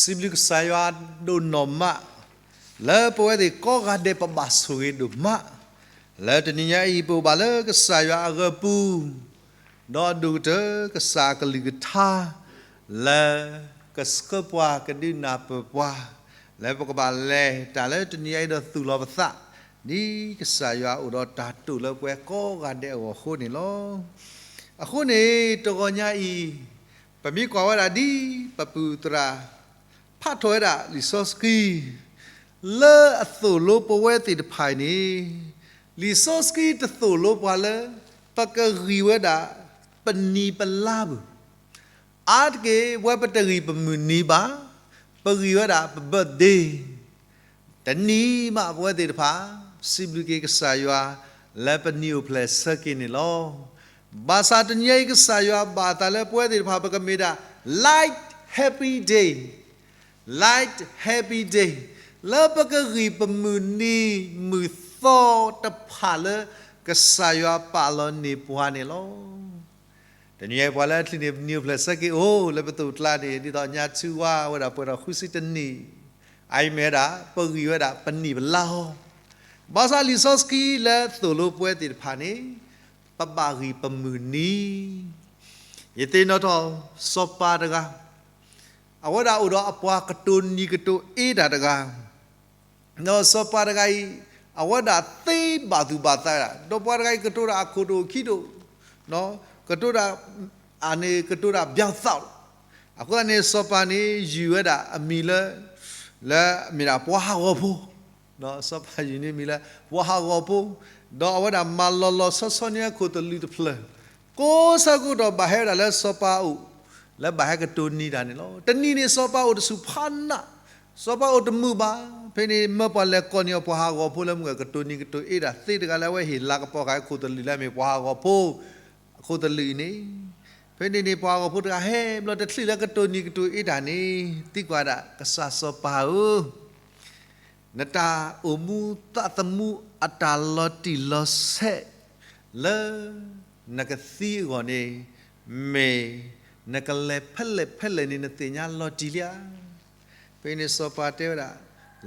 စံးဘျုးကစၢ်ယွၤဒိၣ်နီၢ်မး, လၢပဝဲသ့ၣ်ကိးဂၤဒဲးပဘၣ်ဆိၣ်ဂ့ၤဒိၣ်မး, လၢတနံၤညါအံၤ ပအိၣ်ဘၣ်လၢကစၢ်ယွၤအဂီၢ်ပူၤ, ဒီးအဒိၣ်ကတၢၢ်ကစၢ်အကလုၢ်ကထါ, လၢကဆှၢပှၤကဒုးနၢ်ပၢၢ်ပှၤ, လၢပကဘၣ်လဲၤတၢ်လၢတနံၤညါအံၤဒီးသူၣ်လီၤပသး, ဒ်ကစၢ်ယွၤအိၣ်ဒီးတၢ်တိာ်လၢပဝဲကိးဂၤဒဲးအဂီၢ်အဃိန့ၣ်လီၤ. အဃိန့ၣ် တဂီၤညါအံၤ ပမ့ၢ်ကွၢ်ဝဲဒၣ်ဒ်ပပုၢ်သရၣ် ဖးထီၣ်ဝဲဒၣ်လံာ်စီဆှံ လၢအသိၣ်လိပဝဲသ့ၣ်တဖၣ်အံၤန့ၣ်, လံာ်စီဆှံတသိၣ်လိပှၤလၢ ပကဂံၢ်ဝဲဒၣ် ပနံၤပလါဘၣ်. အါတက့ၢ် ပဝဲပတဂံၢ်ပမုၢ်နံၤဘၣ်, ပဂံၢ်ဝဲဒၣ်ပ birthday တနံၤမး ပဝဲသ့ၣ်တဖၣ် စံးဘျုးက့ၤကစၢ်ယွၤ လၢပနံၤအိၣ်ဖျဲၣ်ဆၢက့ၤန့ၣ်လီၤ. ဘၣ်ဆၣ်တနံၤညါအံၤ ကစၢ်ယွၤဘၣ်အသးလၢပဝဲသ့ၣ်တဖၣ် ပကမ့ၢ်ဒၣ် light happy day, light happy day, လၢပကဂံၢ်ပမုၢ်နံၤမုၢ်သီတဖၣ်လၢ ကစၢ်ယွၤပာ်လီၤန့ၢ်ပှၤန့ၣ်လီၤ. တနံၤညါအံၤ ပှၤလၢအချုးန့ၢ်နံၤအိၣ်ဖျဲၣ်ဆၢက့ၤအိၣ် လၢပသိးပကျါန့ၣ် ဒ်သိးညါဆူဝါဝဲဒၣ်ပှဲၤဒီးဃုဆံတနံၣ်, အအံၤမ့ၢ်ဝဲဒၣ် ပဂံၢ်ဝဲဒၣ်ပနံၤပလါဟီ, ဘၣ်ဆၣ်လံာ်စီဆှံလၢသိၣ်လိပဝဲသ့ၣ်တဖၣ်န့ၣ် ပဘၣ်ဂံၢ်ပမုၢ်နံၤ. ယသ့ၣ်နီၣ်ထီၣ်စီၤပၤတဂၤ, အဝဲဒၣ်အိၣ်ဒီးအပှၤကတိၤနံၤကတိၤအ့တၢ်တဂၤ ဒီးစီၤပၤတဂၤအံၤ အဝဲဒၣ်သ့ဘၣ်သူၣ်ဘၣ်သးဒၣ်, ဒီးပှၤတဂၤအံၤကတိၤတၢ်အခိၣ်တအိၣ်ခံတအိၣ်, ကတိၤတၢ် အန့ၣ်ကတိၤတၢ်ဘၣ်သးလီၤ. အဃိသတးန့ၣ် စီၤပၤန့ၣ် ယုၢ်ဝဲဒၣ်အမံၤလၢ လၢအမ့ၢ်ဒၣ်ပှၤဟးဂီၤဖိ, စီၤပၤယုၢ်န့ၢ်မံၤလၢပှၤဟးဂီၤဖိ, ဒီးအဝဲဒၣ်မၤလီၤလီၤဆီဆီန့ၢ်အခိၣ်သလုးတဖျၢၣ်, ကိးဆၢကတီၢ်ဘၣ်ဟဲဝဲဒၣ်လၢစီၤပၤအအိၣ် လၢဘၣ်ဟဲကတိၤနံၤတၢ်န့ၣ်လီၤ. တနံၤန့ၣ်စီၤပၤအိၣ်တဆူၣ်ဖးနး, စီၤပၤအိၣ်တမုာ်ဘၣ်, ဖဲန့ၣ်မၢပှၤလဲၤကိးန့ၢ်အီၤပှၤဟးဂီၤဖိလၢမုၢ်ကတိၤနံၤကတိၤအ့တၢ်သ့တဂၤလၢအဝဲဟ့ၣ်လၤကပီၤဃာ်အခိၣ်သလုးလၢအမ့ၢ်ပှၤဟးဂီၤဖိ အခိၣ်သလုးအံၤန့ၣ်, ဖဲန့ၣ်န့ၣ် ပှၤဟးဂီၤဖိတဂၤဟဲဘျီတချုးလၢကတိၤနံၤကတိၤအ့တၢ်န့ၣ် သံကွၢ်ဒၣ်ကစၢ်စီၤပၤဧၢ, နတၢ်အိၣ်မူသးသမူအတၢ်လီၤတံၢ်လီၤဆဲး လၢနကသံအဂီၢ်န့ၣ် မ့ၢ်နကလဲၤဖဲလဲၣ်ဖဲလဲၣ်န့ၣ် နသ့ၣ်ညါလီၤတံၢ်လံဧါ. ဖဲန့ၣ်စီၤပၤတဲဝဲဒၣ်,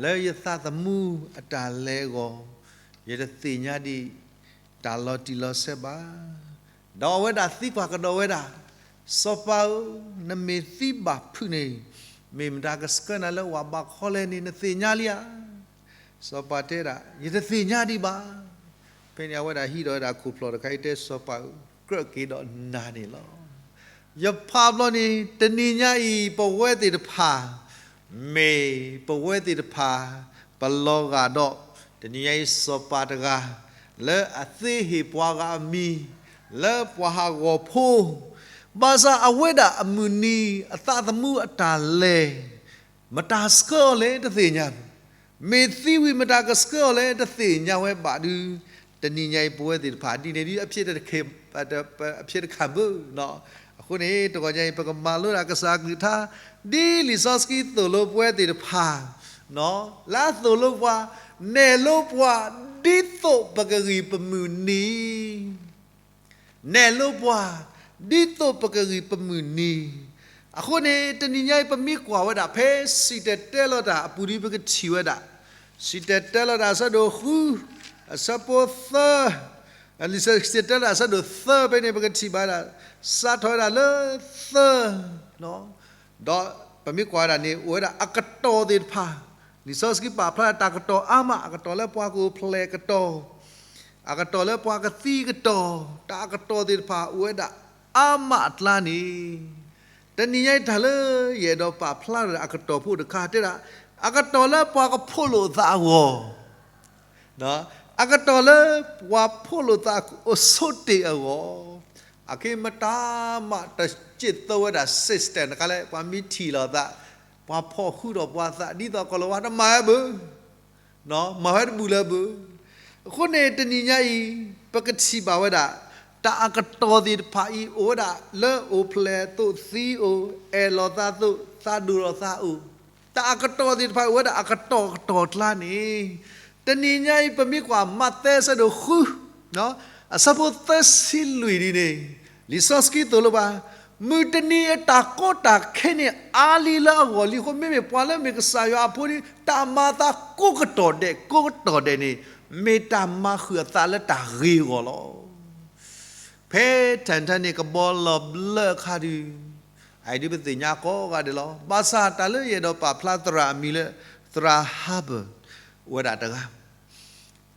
လၢယသးသမူအတၢ်လဲၤအဂီၢ်, ယတသ့ၣ်ညါဒံးတၢ်လီၤတံၢ်လီၤဆဲးဘၣ်. ဒီးအဝဲဒၣ်သံကွၢ်ကဒီးဝဲဒၣ်, စီၤပၤဧၢ, နမ့ၢ်သံဘၣ်ဖုးန့ၣ် မ့ၢ်မတၤကဆှၢနၤလၢဝးဘးခီလဲၣ်န့ၣ် နသ့ၣ်ညါလံဧါ. စီၤပၤတဲဒၣ်, ယတသ့ၣ်ညါဒံးဘၣ်. ဖဲန့ၣ်အဝဲဒၣ်ဟံးဒီးဝဲဒၣ်ခိၣ်ဖျီၣ်တခါအံၤ တဲစီၤပၤဧၢ, ကြၢးက့ၤဒီးနၤန့ၣ်လီၤ. ယဖးဘျီန့ၣ် တနံၤညါအံၤ ပဝဲသ့ၣ်တဖၣ် မ့ၢ်ပဝဲသ့ၣ်တဖၣ် ပလီၤဂာ်ဒီး တနံၤညါအံၤစီၤပၤတဂၤ လၢအသ့ဟ့ၣ်ပှၤဂၤအမံၤ လၢပှၤဟးဂီၤဖိ, ဘၣ်ဆၣ်အဝဲဒၣ်အမုၢ်နံၤအသးသမူအတၢ်လဲၤ မတၤဆှၢအီၤလဲၣ်တသ့ၣ်ညါဘၣ်. မ့ၢ်သံဝံၤမတၤကဆှၢအီၤလဲၣ် တသ့ၣ်ညါဝဲဘၣ်ဒုး, တနံၤညါအံၤပဝဲသ့ၣ်တဖၣ်ဒ်န့ၣ်ဒ်အ အဖျ့တခါဘၣ်. အဃိန့ၣ် တဂီၤညါအံၤ ပကမၤလိဒၣ်ကစၢ်အကလုၢ်ကထါ ဒ်လံာ်စီဆှံသိၣ်လိပဝဲသ့ၣ်တဖၣ် လၢအသိၣ်လိပှၤ, နဲၣ်လိပှၤ ဒ်သိးပကဂံၢ်ပမုၢ်နံၤ နဲၣ်လိပှၤ ဒ်သိးပကဂံၢ်ပမုၢ်နံၤ. အဃိန့ၣ် တနံၤညါအံၤ ပမ့ၢ်ကွၢ်ဝဲဒၣ်ဖဲစံၣ်တဲၤတဲလီၤတၢ်အပူၤဒ်ပကထံၣ်ဝဲဒၣ်, စံၣ်တဲၤတဲလီၤတၢ်အဆၢဒိၣ်ဃု, အဆၢဖိသၢ, စံၣ်တဲၤတဲလီၤတၢ်အဆၢဒိၣ်သၢဖဲန့ၣ် ပကထံၣ်ဘၣ်ဒၣ် စးထီၣ်ဝဲဒၣ်လၢသၢ ဒီးပမ့ၢ်ကွၢ်ဝဲဒၣ်န့ၣ် အိၣ်ဝဲဒၣ်အကတီၢ်သ့ၣ်တဖၣ်, လံာ်စီဆှံပာ်ဖျါတၢ်ကတီၢ်အါမး, အကတီၢ်လၢပှၤကအိၣ်ဖျဲၣ်အကတီၢ်, အကတီၢ်လၢပှၤကသံအကတီၢ်, တၢ်အကတီၢ်သ့ၣ်တဖၣ်အိၣ်ဝဲဒၣ်အါမးအကျါန့ၣ်, တနံၤညါအံၤတၢ်လၢယအဲၣ်ဒိးပာ်ဖျါထီၣ်အကတီၢ်ဖိတခါတဲဒၣ်, အကတီၢ်လၢပှၤကဖိးလိာ်သးအဂီၢ် အကတီၢ်လၢပှၤဖိးလိာ်သးအိၣ်ဆိးတ့ၢ်အဂီၢ်, အခဲမတၤမးတစံးသီဝဲဒၣ် system တခါလၢ ပှၤမ့ၢ်ထံၣ်လိာ်သး, ပှၤဖီၣ်ဃုာ်ဒီးပှၤသး ဒ်သိးကီၢ်လီၤဝါတမၤဝဲဘၣ်, မၤဝဲတဘူၣ်လၢၤဘၣ်. အဃိန့ၣ် တနံၤညါအံၤ ပကထံၣ်ဘၣ်ဝဲဒၣ် တၢ်အကတီၢ်သ့ၣ်တဖၣ်အံၤ အိၣ်ဝဲဒၣ်လၢအိၣ်ဖျဲၣ်အသိးသံအိၣ်, အဲၣ်လိာ်သးအသိး, သးဒိၣ်လိာ်သးအိၣ်, တၢ်အကတီၢ်သ့ၣ်တဖၣ်အိၣ်ဝဲဒၣ်အကတီၢ်ကတီၢ်ကျါန့ၣ်, တနံၤညါအံၤ ပမ့ၢ်ကွၢ်မးသဲအဆၢဒိၣ်ဃု, အဆၢဖိသၢဆံလွံၢ်ဒ်န့ၣ်, လံာ်စီဆှံသိၣ်လိပှၤ, မုၢ်တနံၤအတၢ်ကီတၢ်ခဲန့ၣ် အါလံလၢအဂီၢ်လံအဃိ မ့မ့ၢ်ပှၤလၢမ့ၢ်ကစၢ်ယွၤအဖိန့ၣ် တၢ်မၤအသးကိးကတီၢ်ဒဲး ကိးကတီၢ်ဒဲးန့ၣ် မ့ၢ်တၢ်မၤဃုာ်အသးလၢတၢ်ဂ့ၤအဂီၢ်လီၤ. ဖဲ Titanic န့ၣ် ကဘီလီၤဘျၢအခါဒုး အအံၤဒုးပသ့ၣ်ညါကိးဂၤဒဲးလီၤ. ဘၣ်ဆၣ်တၢ်လၢယအဲၣ်ဒိးပာ်ဖျါ သရၣ်အမံၤလၢ သရၣ် Harper အိၣ်ဝဲဒၣ်တဂၤ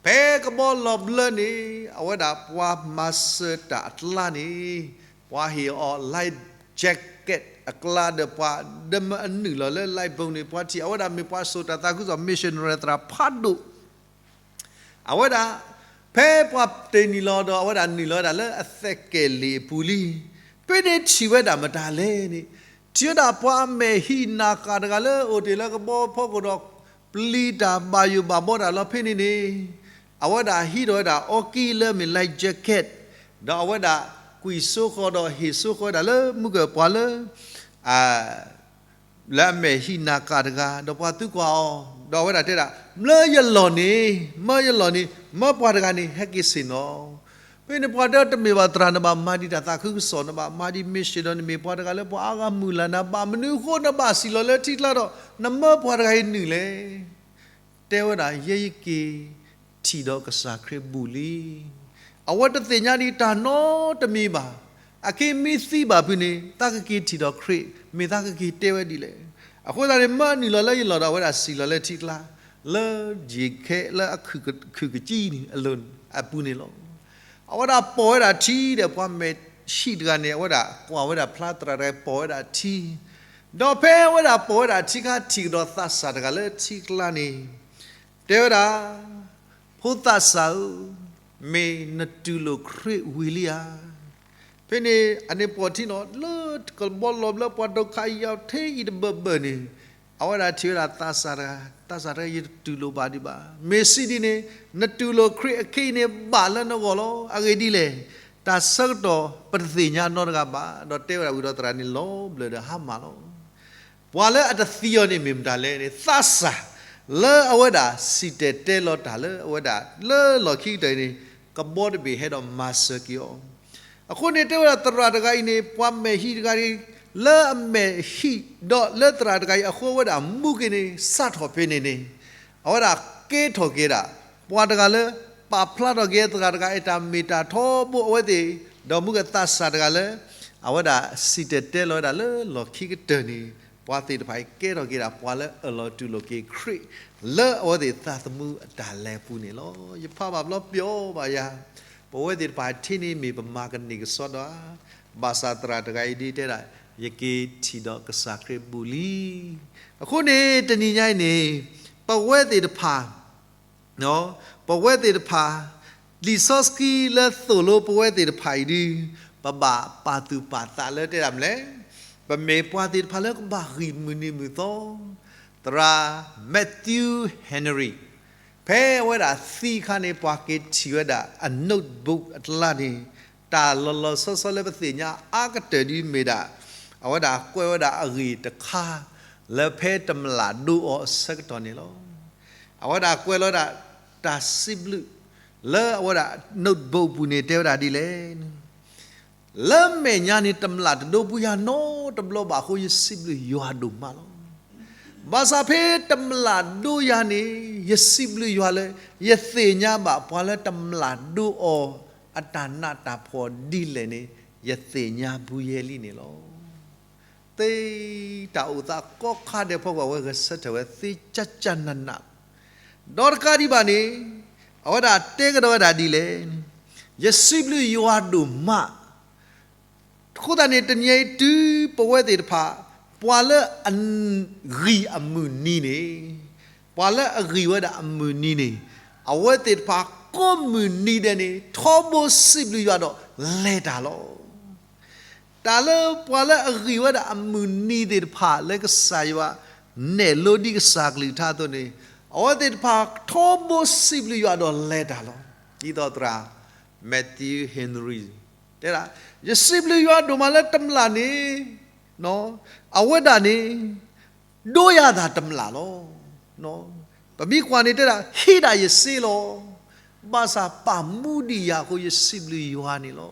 ဖဲကဘီလီၤဘျၢန့ၣ် အဝဲဒၣ်ပှၤမၤစၢၤတၢ်အကျါန့ၣ် ပှၤဟ့ၣ်အီၤ life jacket အကျါဒီး ပှၤဒၢမၢအနုာ်လီၤလၢ lifeboat န့ၣ် ပှၤထံၣ်အဝဲဒၣ်မ့ၢ်ပှၤစိာ်တၢ်သးခုကစီၣ် missionary သရၣ်ဖးဒိၣ် အဝဲဒၣ် ဖဲပှၤတ့ၢ်နုာ်လီၤဒီး အဝဲဒၣ်နုာ်လီၤဝဲဒၣ်လၢအသက်ကဲးလံာ်အပူၤလံ. ဖဲန့ၣ်ထံၣ်ဝဲဒၣ်မတၤလဲၣ်န့ၣ် ထံၣ်ဝဲဒၣ်ပှၤအမဲာ်ဟံးနၤကၤတဂၤလၢ အိၣ်တ့ၢ်လၢကဘီဖီခိၣ်ဒီး ပျံၤတၢ်ဘၣ်ယိၣ်ဘၣ်ဘီတၢ်လီၤ. ဖဲန့ၣ်န့ၣ် အဝဲဒၣ်ဟံးထီၣ်ဝဲဒၣ်အီကံလၢမ့ၢ် life jacket ဒီးအဝဲဒၣ်ကွံာ်စိဃီၤဒီးဟ့ၣ်စိဃီၤဝဲဒၣ်လၢမုၢ်ကၢၢ်ပှၤလၢ လၢအမဲာ်ဟံးနၤကၤတဂၤ ဒီးပှၤသံကွၢ်အီၤ ဒီးအဝဲဒၣ်တဲဒၣ် မၢယလီၢ်န့ၣ် မၢယလီၢ်န့ၣ် မၢပှၤတဂၤန့ၣ် ဟဲက့ၤဆ့ၣ်နီၤ. ဖဲန့ၣ်ပှၤတဲ တမ့ၢ်ဘၣ်သရၣ် နဘၣ်မၤဒံးတၢ်သးခုကစီၣ် နဘၣ်မၤဒံး mission ဒီး နမ့ၢ်ပှၤတဂၤလၢပှၤအါဂၤမုၢ်လၢ် နဘၣ်မနုၤအဃိ နဘၣ်စံၣ်လီၤလၢထံကျါဒီး နမၢပှၤတဂၤအံၤနုာ်လဲၣ် တဲဝဲဒၣ် ယဲယက့ၤထံၣ်ဒီးကစၢ်ခရံာ်ဘူးလံ. အဝဲတသ့ၣ်ညါဒံးတၢ်နီတမံၤဘၣ်. အက့ၤမ့ၢ်သံဘၣ်ဖုးန့ၣ် သးကက့ၤထံၣ်ဒီးခရံာ် မ့ၢ်သးကက့ၤတဲဝဲဒ်လဲၣ်. အဃိသတးန့ၣ် မၢနုာ်လီၤလၢယလီၢ်ဒီး အဝဲဒၣ်စံၣ်လီၤလၢထံကျါ လၢယံၤခဲလၢအခုၣ်ကကံန့ၣ် အလိၤအပူၤန့ၣ်လီၤ. အဝဲဒၣ်ပိာ်ဝဲဒၣ်ထံဒီး ပှၤမဲာ်ဟံးတဂၤန့ၣ် အဝဲဒၣ်ကွၢ်ဝဲဒၣ်ဖျါသရၣ်တဂၤပိာ်ဝဲဒၣ်ထံ ဒီးဖဲအဝဲဒၣ်ပိာ်ဝဲဒၣ်ထံခါ ထံၣ်ကဒီးသးစၢ်တဂၤလၢထံကျါန့ၣ် တဲဝဲဒၣ်, ဖိသးစၢ်ဧၢ, မ့ၢ်နတူၢ်လိာ်ခရံာ်ဝံၤလံဧါ. ဖဲန့ၣ် အန့ၣ်ပိာ်ထံနီၤ လၢကဘီလီၤဘျၢပှၤဒိးခးယီၤထဲအံၤတဘၢၣ်ဘၢၣ်န့ၣ် အဝဲဒၣ်ထံၣ်ဝဲဒၣ်သးစၢ်တဂၤ, သးစၢ်တဂၤ ယတတူၢ်လိာ်ဘၣ်ဒံးဘၣ်. မ့ၢ်စံးဒ်န့ၣ် နတူၢ်လိာ်ခရံာ်အခ့အံၤန့ၣ် ဘၣ်လၢနဂီၢ်လီၤ. အဂ့ၢ်ဒ်လဲၣ်, တၢ်ဆၢကတီၢ်ပတသ့ၣ်ညါနီတဂၤဘၣ်. ဒီးတဲဝဲဒၣ်ဝံၤဒီးသရၣ်န့ၣ်လီၤဘျၢၣ်ဒီးဟါမၢ်လီၤ. ပှၤလၢအတသံအီၤန့ၣ်မ့ၢ်မတၤလဲၣ်န့ၣ် သးစၢ်လၢအဝဲဒၣ်စံၣ်တဲၤတဲလီၤတၢ်လၢအဝဲဒၣ်လၢလီၢ်ခံကတၢၢ်အံၤန့ၣ် ကဘီတဘ့ၣ်ဟဲဒီးမၤစၢၤက့ၤအီၤ. အဃိန့ၣ်တဲဝဲဒၣ်သရၣ်တဂၤအံၤန့ၣ် ပှၤမဲာ်ဟံးတဂၤအံၤ လၢအမဲာ်ဟံးဒီးလၢသရၣ်တဂၤအံၤအဃိ အဝဲဒၣ်မူက့ၤန့ၣ် စးထီၣ်ဖဲန့ၣ်န့ၣ် အဝဲဒၣ်ကဲထီၣ်က့ၤဒၣ် ပှၤတဂၤလၢ ပာ်ဖျါထီၣ်က့ၤသရၣ်တဂၤအတၢ်မ့ၢ်တၢ်တီဘိအဝဲသ့ၣ်, ဒီးမူကသးစၢ်တဂၤလၢ အဝဲဒၣ်စံၣ်တဲၤတဲလီၤဝဲဒၣ်လၢလီၢ်ခံကတၢၢ်န့ၣ် ပှၤသ့ၣ်တဖၣ်အံၤကဲထီၣ်က့ၤဒၣ် ပှၤလၢအၢၣ်လီၤတူၢ်လိာ်က့ၤခရံာ် လၢအဝဲသ့ၣ်သးသမူအတၢ်လဲၤအပူၤန့ၣ်လီၤ. ယဖးဘၣ်ဘျီပျီဘၣ်ယၤ, ပဝဲသ့ၣ်တဖၣ်ထဲန့ၣ်မ့ၢ်ပမၤကန့ၢ်ကစီဒီဧါ. ဘၣ်ဆၣ်သရၣ်တဂၤအံၤဒ်တဲဒၣ် ယက့ၤထံၣ်ဒီးကစၢ်ခရံာ်ဘူးလံ. အဃိန့ၣ် တနံၤညါအံၤန့ၣ် ပဝဲသ့ၣ်တဖၣ် ပဝဲသ့ၣ်တဖၣ် လံာ်စီဆှံလၢသိၣ်လိပဝဲသ့ၣ်တဖၣ်အံၤဒုး ပဘၣ်ပာ်သူၣ်ပာ်သးလၢတဲဒၣ်မနုၤလဲၣ်, ပမ့ၢ်ပှၤသ့ၣ်တဖၣ်လၢကဘၣ်ဂံၢ်မုၢ်နံၤမုၢ်သီ, သရၣ် Matthew Henry ဖဲအဝဲဒၣ်သံအခါန့ၣ် ပှၤက့ၤထံၣ်ဝဲဒၣ်အ notebook အကျါန့ၣ် တၢ်လီၤလီၤဆီဆီလၢပသ့ၣ်ညါအါကတၢၢ်ဒ်မ့ၢ်ဒၣ် အဝဲဒၣ်ကွဲးဝဲဒၣ်အဂ့ၢ်တခါ လၢဖဲတမျၢ်ဒိအီၤအဆၢကတီၢ်န့ၣ်လီၤ. အဝဲဒၣ်ကွဲးလီၤဝဲဒၣ်တၢ်စံးဘျုး လၢအဝဲဒၣ် notebook အပူၤန့ၣ် တဲဝဲဒၣ်ဒ်လဲၣ်န့ၣ် လၢမဲာ်ညါန့ၣ် တမျၢ်တဒိပူၤယၤနီတဘျီဘၣ်အဃိ ယစံးဘျုးယွၤဒိၣ်မးလီၤ. ဘၣ်ဆၣ်ဖဲတမျၢ်ဒိယၤန့ၣ် ယစံးဘျုးယွၤလၢ ယသ့ၣ်ညါဘၣ်ပှၤလၢတမျၢ်ဒိအီၤ အတၢ်နးတၢ်ဖှီၣ်ဒ်လဲၣ်န့ၣ် ယသ့ၣ်ညါဘူးယဲလံန့ၣ်လီၤ. သ့တၢ်အိၣ်သးကိးခါဒဲးဖီခိၣ် အဝဲဂဲၤဆၢထၢၣ်ဝဲသ့ကၠၢ်ကၠၢ်နးနး, ဒီးတကးဒံးဘၣ်န့ၣ် အဝဲဒၣ်တဲကဒီးဝဲဒၣ်ဒ်လဲၣ်, ယစံးဘျုးယွၤဒိၣ်မး, အဃိသတးန့ၣ် တနံၤအံၤတုၤပဝဲသ့ၣ်တဖၣ် ပှၤလၢအဂံၢ်အမုၢ်နံၤန့ၣ်, ပှၤလၢအဂံၢ်ဝဲဒၣ်အမုၢ်နံၤန့ၣ်, အဝဲသ့ၣ်တဖၣ်ကိးမုၢ်နံၤဒဲးန့ၣ် ထီဘိစံးဘျုးယွၤဒီးလဲၤတၢ်လီၤ. တၢ်လၢပှၤလၢအဂံၢ်ဝဲဒၣ်အမုၢ်နံၤသ့ၣ်တဖၣ်လၢကစၢ်ယွၤနဲၣ်လိဒ်ကစၢ်ကလုၢ်ကထါအသိးန့ၣ်, အဝဲသ့ၣ်တဖၣ်ထီဘိစံးဘျုးယွၤဒီးလဲၤတၢ်လီၤ. ဒ်သိးသရၣ် Matthew Henry တဲဒၣ်, ယစံးဘျုးယွၤဒိၣ်မးလၢတမျၢ်န့ၣ် အဝဲဒၣ်န့ၣ် ဒိယၤသးတမျၢ်လီၤ. ပမ့ၢ်ကွၢ်န့ၣ်တဲဒၣ် ဟံးဒၣ်ယစ့လီၤ. ဘၣ်ဆၣ်ပာ်မူဒံးယၤအဃိ ယစံးဘျုးယွၤန့ၣ်လီၤ.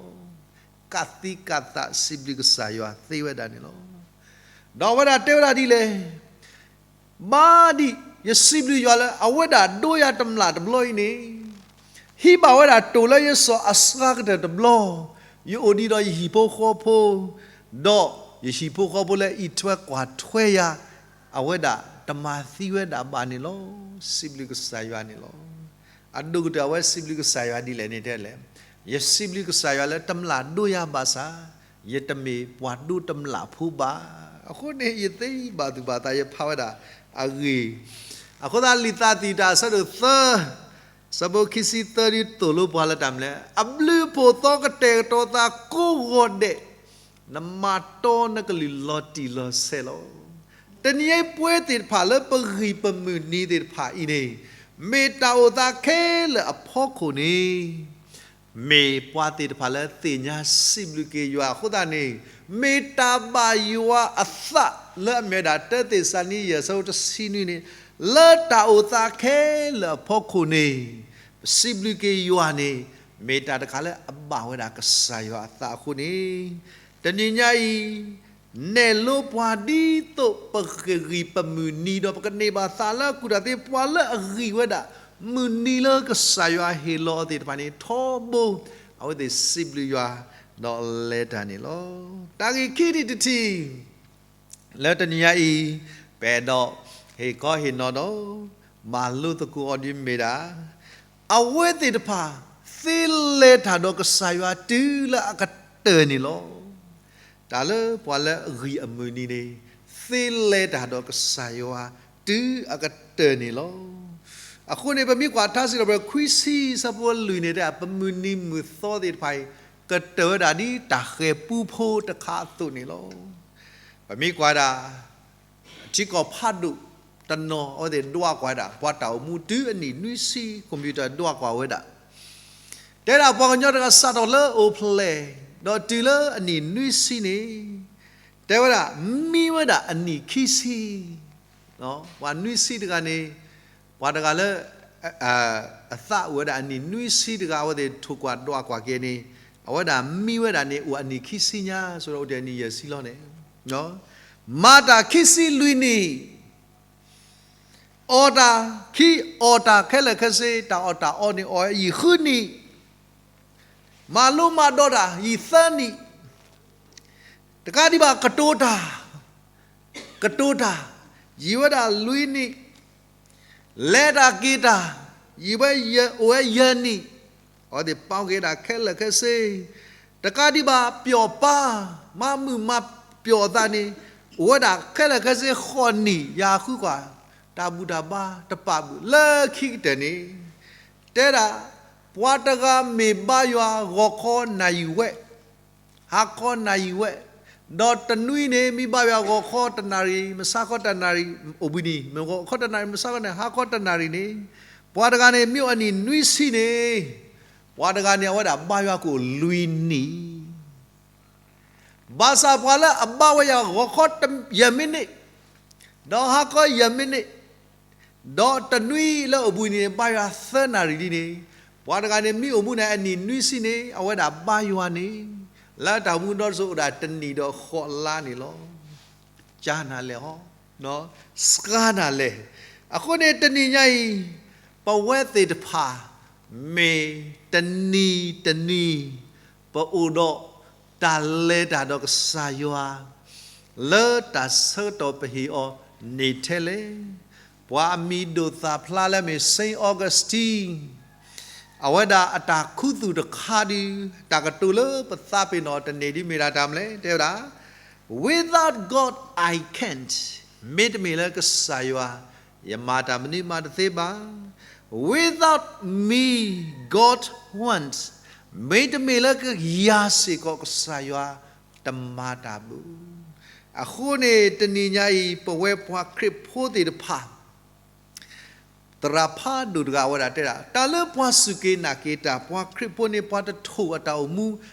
ကးသံကးသးစံးဘျုးကစၢ်ယွၤသ့ဝဲဒၣ်န့ၣ်လီၤ. ဒီးအဝဲဒၣ်တဲဝဲဒၣ်ဒ်လဲၣ်, ဘၣ်ဒံး ယစံးဘျုးယွၤလၢအဝဲဒၣ်ဒိယၤတမျၢ်တဘျီအံၤန့ၣ်, ဟံးဘၣ်ဝဲဒၣ်တိၢ်လၢယစီၤအစှၤကတၢၢ်တဘျီ, ယအိၣ်ဒံးဒီးယဟံၣ်ဖိဃီဖိ, ဒီးယဟံၣ်ဖိဃီဖိလၢအံးထွဲကွၢ်ထွဲယၤ, အဝဲဒၣ်တမၤသံဝဲဒၣ်ဘၣ်န့ၣ်လီၤ. စံးဘျုးကစၢ်ယွၤန့ၣ်လီၤ. အဒိၣ်ကတၢၢ်အဝဲစံးဘျုးကစၢ်ယွၤဒ်လဲၣ်န့ၣ်တဲလဲၣ်, ယစံးဘျုးကစၢ်ယွၤလၢတမျၢ်ဒိယၤဘၣ်ဆၣ်, ယတမ့ၢ်ပှၤဒိတမျၢ်ဖိဘၣ်. အဃိန့ၣ် ယသ့ဘၣ်သူၣ်ဘၣ်သး ယဖးဝဲဒၣ်အဂ့ၢ်, အဃိသတးလံာ်သးသံၣ်တၢ်အဆၢဒိၣ်သၢ, ဆၢဖိခံဆံသၢဒ်သိးလိပှၤလၢတၢ်မနုၤလဲၣ်, အဘျုးအဖှိၣ်သီကတဲာ်ကတီၤသးကိးဂီၤဒဲး, နမၤတီနကလုၢ်လီၤတံၢ်လီၤဆဲးလီၤ. တနံၤအံၤပဝဲသ့ၣ်တဖၣ်လၢပဂံၢ်ပမုၢ်နံၤသ့ၣ်တဖၣ်အံၤန့ၣ်, မ့ၢ်တၢ်အိၣ်သးခဲလၢာ်အဖီခိၣ်န့ၣ် မ့ၢ်ပှၤသ့ၣ်တဖၣ်လၢသ့ၣ်ညါစံးဘျုးက့ၤယွၤအဃိသတးန့ၣ်, မ့ၢ်တၢ်ဘၣ်ယွၤအသးလၢအမ့ၢ်ဝဲဒၣ်တၢသ့းစၤလနံယဲၢ်ဆၢဖိတဆံနွံန့ၣ်, လၢတၢ်အိၣ်သးခဲလၢာ်အဖီခိၣ်န့ၣ်, ပစံးဘျုးက့ၤယွၤန့ၣ်, မ့ၢ်တၢ်တခါလၢအဘၣ်ဝဲဒၣ်ကစၢ်ယွၤအသးအဃိန့ၣ်, တနံၤညါအံၤ နဲၣ်လိပှၤဒ်သိးပကဂံၢ်ပမုၢ်နံၤဒီးပကန့ၢ်ဘၣ်သးလၢအကူၣ်တၢ်သ့ ပှၤလၢအဂံၢ်ဝဲဒၣ် မုၢ်နံၤလၢကစၢ်ယွၤဟ့ၣ်လီၤအီၤသ့ၣ်တဖၣ်န့ၣ် ထီဘိ အဝဲသ့ၣ်စံးဘျုးယွၤ ဒီးလဲၤတၢ်န့ၣ်လီၤ. တၢ်ဂ့ၢ်ခံထံၣ်တထံၣ် လၢတနံၤညါအံၤ ပအဲၣ်ဒိးဟ့ၣ်ခီဟ့ၣ်နီၤဒီး မၤလိသကိးအီၤဒ်မ့ၢ်ဒၣ် အဝဲသ့ၣ်တဖၣ် သ့လဲၤတၢ်ဒီးကစၢ်ယွၤတုၤလၢအကတၢၢ်န့ၣ်လီၤ. တၢ်လၢပှၤလၢအဂံၢ်အမုၢ်နံၤန့ၣ် သ့လဲၤတၢ်ဒီးကစၢ်ယွၤတုၤအကတၢၢ်န့ၣ်လီၤ. အဃိန့ၣ် ပမ့ၢ်ကွၢ်ထါစံးထီၣ်ပတြၢၤခွံဆံဆၢဖိလွံၢ်န့ၣ်တဲ ပမုၢ်နံၤမုၢ်သီသ့ၣ်တဖၣ်အံၤ ကတၢၢ်ဝဲဒၣ်ဒ်တၢ်ဃဲၤပူဖိတခါအသိးန့ၣ်လီၤ. ပမ့ၢ်ကွၢ်ဒၣ် ထံကီၢ်ဖးဒိၣ်တနီၤ အဝဲသ့ၣ်ဒွးကွၢ်ဝဲဒၣ် ပှၤတၢ်အိၣ်မူတုၤအနံၣ်နွံဆံ computer ဒွးကွၢ်ဝဲဒၣ် တဲဒၣ်ပှၤကညီတဂၤစးထီၣ်လၢအိၣ်ဖျဲၣ် ဒီးတုၤလၢအနံၣ်နွံဆံန့ၣ် တဲဝဲဒၣ် မံဝဲဒၣ်အနံၣ်ခံဆံ ပှၤနွံဆံတဂၤန့ၣ် ပှၤတဂၤလၢ အသးအိၣ်ဝဲဒၣ်အနံၣ်နွံဆံတဂၤ အဝဲသ့ၣ်ထိၣ်ကွၢ်ဒွးကွၢ်က့ၤန့ၣ် အဝဲဒၣ်မံဝဲဒၣ်န့ၣ် အိၣ်အနံၣ်ခံဆံညါ ဆိဒီးအိၣ်တ့ၢ်အနံၣ်ယဲၢ်ဆံလီၤန့ၣ် မၤတၢ်ခံဆံလွံၢ်နံၣ် အီၣ်တၢ်ခံ အီၣ်တၢ်ခဲလၢာ်ခဲဆ့ တၢ်အီၣ်တၢ်အီန့ၣ် အီၣ်ယံာ်ဃုနံၣ် မၤလိမၤဒိးတၢ်ယံာ်သၢနံၣ် တကးဒံးဘၣ်ကတိၤတၢ် ကတိၤတၢ် ယံာ်ဝဲဒၣ်လွံၢ်နံၣ် လဲၤတၢ်က့ၤတၢ် ယံာ်ဝဲယဲၢ် အိၣ်ဝဲယဲၢ်နံၣ် အဝဲသ့ၣ်ပာ်က့ၤဒၣ်ခဲလၢာ်ခဲဆ့ တကးဒံးဘၣ်ပျီၣ်ပၢ် မၤမုာ်မၤပျီၣ်အသးန့ၣ် အိၣ်ဝဲဒၣ်ခဲလၢာ်ခဲဆ့ဃိးနံၣ် ယၤဃုကွၢ် တၢ်ဘူၣ်တၢ်ဘါတပာ်ဘုး လၢခံကတၢၢ်န့ၣ် တဲဒၣ် ပှၤတဂၤမ့ၢ်ဘါယွၤဂီၤခီနၣ်ရံၣ်ဝဲ ဟါခီနၣ်ရံၣ်ဝဲ, ဒီးတနွံန့ၣ် မ့ၢ်ဘါယွၤဂီၤခီတနၣ်ရံၣ် မဆါခီတနၣ်ရံၣ် အိၣ်ဘှံးနံၤ မ့ၢ်ဂီၤခီတနၣ်ရံၣ် မဆါခီန့ၣ် ဟါခီတနၣ်ရံၣ်န့ၣ်, ပှၤတဂၤန့ၣ် မ့ၢ်အိၣ်အနံၣ်နွံဆံန့ၣ်, ပှၤတဂၤန့ၣ် အဝဲဒၣ်ဘါယွၤကအိၣ်လွံၢ်နံၣ် ဘၣ်ဆၣ်ပှၤလၢအဘါဝဲယွၤဂီၤခီယဲၢ်မံးနံး, ဒီးဟါခီယဲၢ်မံးနံး, ဒီးတနွံလၢအိၣ်ဘှံးနံၤန့ၣ် ဘါယွၤသၢနၣ်ရံၣ်ဒ်န့ၣ်, ပှၤတဂၤန့ၣ် မ့ၢ်အိၣ်မူန့ၣ်အနံၣ်နွံဆံန့ၣ် အဝဲဒၣ်ဘါယွၤန့ၣ်, လၢတၢ်အိၣ်မူဒီတစိၤအိၣ်ဒၣ်တနံၣ်ဒီးဃိးလါန့ၣ်လီၤ. ကနၤလဲၣ်ဟီ, စှၤနၤလဲၣ်. အဃိန့ၣ်တနံၤညါအံၤ, ပဝဲသ့ၣ်တဖၣ် မ့ၢ်တနံၤတနံၤ ပအိၣ်ဒီးတၢ်လဲၤတၢ်ဒီးကစၢ်ယွၤ လၢတၢ်ဆၢကတီၢ်ပဟ့ၣ်အီၤန့ၣ်ထဲလဲၣ်. ပှၤအမံၤဒိၣ်သၣ်ဖျါလၢမ့ၢ် Saint Augustine အဝဲဒၣ်အတၢ်ခူသူၣ်တခါဒီး တၢ်ကတိၤလၢပသးပ့ၤနီၣ်တန့ၢ်ဒ်မ့ၢ်ဒၣ်တၢ်မနုၤလဲၣ် တဲဝဲဒၣ်, Without God I can't, မ့တမ့ၢ်လၢကစၢ်ယွၤ ယမၤတၢ်မနုၤမးတသ့ဘၣ်. Without me, God won't, မ့တမ့ၢ်လၢယၤစ့ၢ်ကီးကစၢ်ယွၤ တမၤတၢ်ဘၣ်. အဃိန့ၣ် တနံၤညါအံၤ ပဝဲပှၤခရံာ်ဖိသ့ၣ်တဖၣ် သရၣ်ဖးဒိၣ်တဂၤဝဲဒၣ်တဲဒၣ်, တၢ်လၢပှၤစူၢ်က့ၤနာ်က့ၤတၢ် ပှၤခရံာ်ဖိန့ၣ် ပှၤတထိၣ်အတၢ်အိၣ်မူ